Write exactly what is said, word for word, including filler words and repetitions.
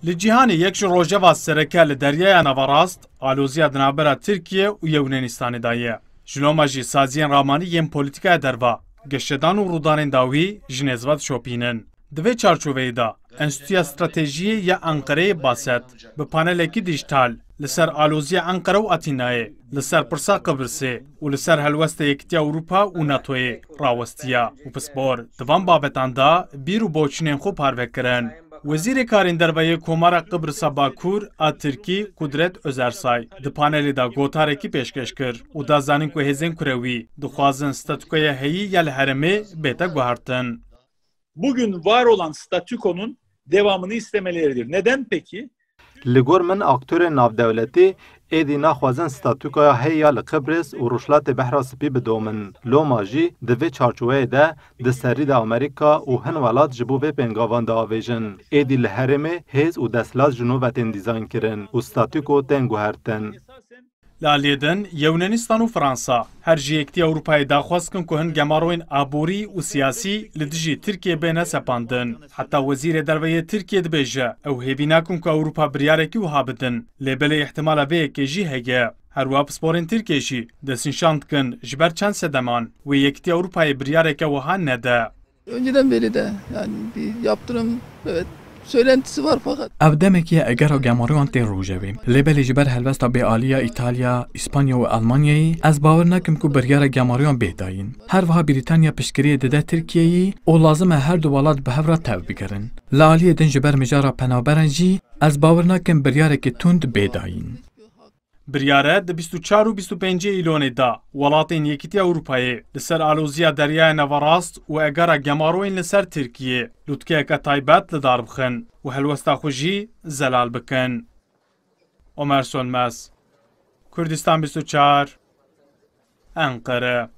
Li cîhanê yek ji rojeva sereke li Deryaya Naverast aloziya di navbera Tirkiye û Yewnanistan de ye. Ji loma jî saziyên ramanî yên polîtîkaya derva, geşedan û rûdanên dawî ji nêz ve dişopînin. Di vê çarçoveyê de, Enstitûya Stratejiyê ya Enqereyê, BASET, bi panelekî dîjîtal li ser aloziya Enqere û Atînayê, li ser pirsa Qibrisê û li ser helwesta Yekîtiya Ewropa û NATOyê rawestiya û pispor di van babetan de bîr û boçûnên xwe parve kirin. Wezîrê Karên Derve yê Komara Qibrisa Bakur a Tirkî Kudret Özersay di panelê de gotarekî pêşkêş kir û da zanîn ku hêzên kurewî dixwazin statûkoya heyî ya li herêmê bête guhertin. Bugün var olan statükonun devamını istemeleridir. Neden peki? Li gor min, aktorên navdewletî êdî naxwazin statûkaya heyî ya li Qibris û Rojhilatê Behra Spî bidomin. Loma jî di vê çarçoveyê de di serî de Amerîka û hin welat ji bo vê pêngavan diavêjin. Êdî li herêmê hêz û desthilat ji nû ve tên dîzayn kirin û statûko tên guhertin. Li aliyê din, Yewnanistan û Fransa her ji Yekîtiya Ewropayê daxwaz dikin ku hin gemaroyên aborî û siyasî li dijî Tirkiyê bêne sepandin. Heta Wezîrê Derve yê Tirkiyê dibêje, ew hêvî nakin ku Ewropa biryarekî wiha bidin, lê belê îhtimala vê yekê jî heye. Her wiha pisporên Tirkiyê jî destnîşan dikin, ji ber çend sedeman wê Yekîtiya Ewropayê biryareke wiha nede. Önceden beri de yani bir yaptırım, evet, söylentisi var fakat Ev demekî ye egera gemariyan tê rojevê. Lê belê ji ber helwesta bêaliya Îtalya, Îspanya û Almanyayê, ez bawer nakim ku biryara gemariyan bê dayîn. Her wiha Brîtanya piştgiriyê dide Tirkiyeyê û lazim e her du welat bi hev re tev bigerin. Li aliyê din ji ber mijara penaberan jî, ez bawer nakim biryarekî tund bê dayîn. Biryare di bîst û çar û bîst û pêncê Îlonê de welatên Yekîtiya Ewropayê li ser aloziya Deryaya Naverast û egera gemaroyên li ser Tirkiyê lûtkeyeke taybet li dar bixin û helwesta xwe jî zelal bikin. Omer Sönmez, Kurdistan bîst û çar, Enqere.